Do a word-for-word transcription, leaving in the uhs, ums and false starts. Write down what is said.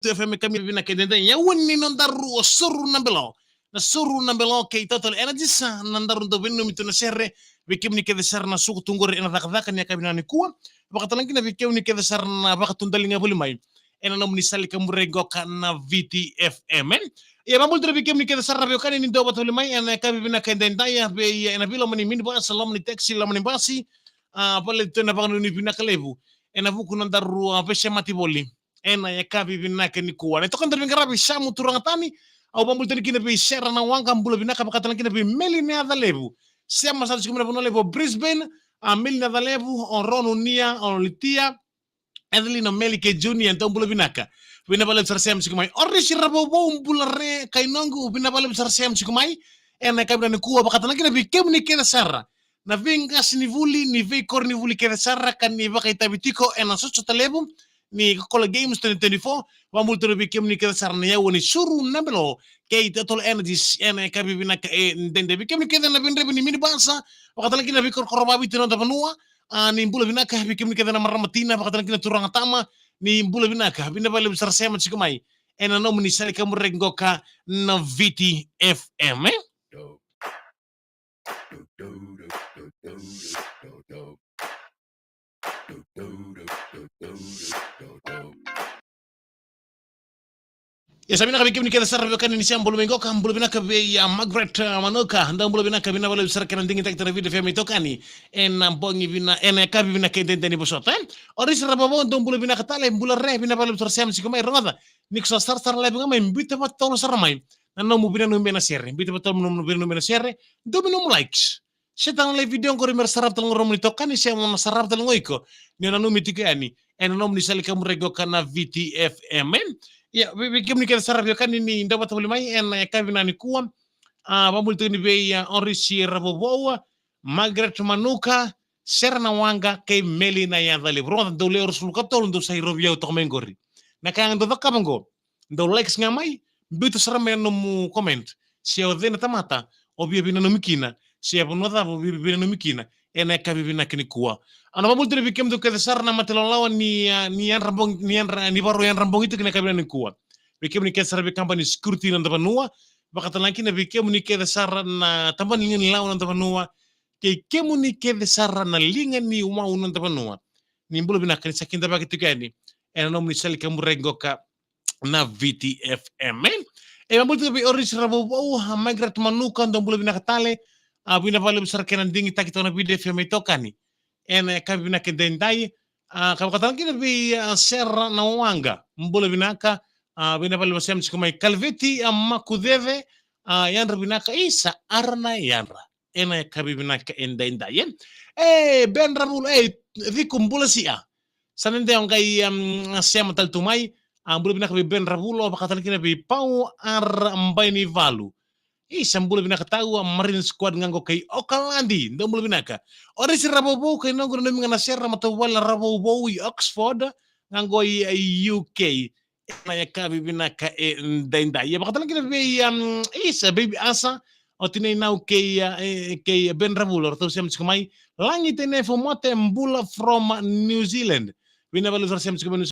F M e kami vinaka e daidai. Ia ua ni nodaru o Suru na Belo. Na Suru na Belo kei Total Energies, a, na daru dau veinanumi tu na sere, vei kemuni kece sara na suku tu qori ena cakacaka ni yakavi nikua. Vakatalaki na vei kemuni kece sara na vakatudaliga voli mai ena nomuni sala ni kaburaki qoka na V T F M, e. Ia, vabula tu na vei kemuni kece sara na veiwekani ni dau vata voli mai ena yakavi vinaka e daidai, a, vei, ena veiloma ni minibus, loma ni taxi, loma ni basi, a, vale tu na vakanuinui vinaka levu ena vuku ni nodaru, a, veisemati voli ena yakavi vinaka nikua. Na itokani daru veiqaravi Samu Turagatani, au vabula tani kina vei Sera na Waqa, bula vinaka, vakatalaki na vei Meli na Yaca Levu. Sema sa tiko mai na vanua levu o Brisbane, a, Meli na Yaca Levu, o Ronu Nia, o Litia, Evelyn, o Meli kei Junior, dou bula vinaka. Vinaka vakalevu sara Sema tiko mai. O Risi Ravouvou, bula re, kai noqu, vinaka vakalevu sara Sema tiko mai ena yakavi nikua, vakatalaki na vei kemuni kece sara na veiqasenivuli, ni veikoronivuli kece sara ka ni vakaitavi tiko ena sotasota levu ni Coca-Cola Games twenty twenty-four. Vabula tu na vei kemuni kece sara na yawa ni Suru na Belo kei Total Energies ena yakavi vinaka e daidai. Vei kemuni kece na veidrevi ni minibus, vakatalaki na veikorokoro vaviti na noda vanua, a, ni bula vinaka. Vei kemuni kece na marama tina, vakatalaki na turaga tama, ni bula vinaka. Vinaka vakalevu sara Sema tiko mai ena nomuni sala ni kaburaki qoka na V T F M, e. Ia, sa vinaka vei kemuni kece sara veiwekani ni sema bula mai qoka, bula vinaka vei, a, Margaret, a, Manuka, dou bula vinaka, vinaka vakalevu sara kena digitaki tu na V T F M itokani ena bogi vina, ena yakavi vinaka e daidai ni vosota, e. O Risi Ravouvou, dou bula vinaka tale, bula re, vinaka vakalevu sara Sema tiko mai, rogoca. Ni ko sa sarasara laivi ga mai, biuta vakatotolo sara mai na nomu veinanumi ena sere. Biuta vakatotolo na nomu veinanumi ena sere, dou mai nomu likes. Share tale na live video qori mera sarava tale ga o nomuni itokani, se mo na sarava tale ga o iko ni o nanumi tiko yani ena nomuni sala ni kaburaki qoka na V T F M, e. Ia, vei, vei kemuni kece sara veiwekani ni dau vata voli mai ena yakavi nikua, a, vabula tiko ni vei, a, o Risi Ravouvou, Margaret Manuka, Sera na Waqa kei Meli na Yaca Levu. Rogoca, dou lewe ruasagavulu ka tolu dou sa irovi au toka mai qori. Na ka ga dou cakava qo, dou likes ga mai, biuta sara mai na nomu comment. Se o cei na tamata o via veinanumi kina, se e vanua cava o via veinanumi kina ena yakavi vinaka nikua. Au na vabula tu na vei kemudou kece sara na mate lawalawa ni, a, ni yadra bogi, ni yadra, ni vakarau yadra bogi tiko ena yakavi nikua. Vei kemuni kece sara veikabani security na noda vanua, vakatalaki na vei kemuni kece sara na tabana ni liga ni lawa na noda vanua, kei kemuni kece sara na liga ni wau na noda vanua. Ni bula vinaka, ni sa kidavaki tiko yani ena nomuni sala ni kaburaki qoka na V T F M, e. E, vabula tiko vei o Risi Ravouvou, a, Margaret Manuka, dou bula vinaka tale, a, vinaka vakalevu sara kena digitaki toka na V T F M itokani ena yakavi vinaka e daidai, a, ka vakatalaki na vei, a, Sera na Waqa, bula vinaka, a, vinaka vakalevu Sema tiko mai, Kalveti, a, Makucece, a, yadra vinaka, isa, ara na yadra ena yakavi vinaka e daidai, e. E, Ben Ravulo, e, Ciku, bula sia. Sa na dei o qai, um, sema tale tu mai, a, bula vinaka vei Ben Ravulo, vakatalaki na vei Pau R Bainivalu. Isa, bula vinaka tau, a, Marine Squad ga qo kei Okaladi, dou bula vinaka. O Risi Ravouvou, kei noqu nanumi ga na sere, matavuvale na Ravouvou i Oxford, ga qo i, i U K. Ena yakavi vinaka e daidai. Ia vakatalaki na vei, um, isa, Baby Asa, o tinai Nau kei, a, e, kei Ben Ravulo, ratou sema tiko mai. Lagi Tenefu Mote, bula from New Zealand. Vinaka vakalevu sara sema tiko mai New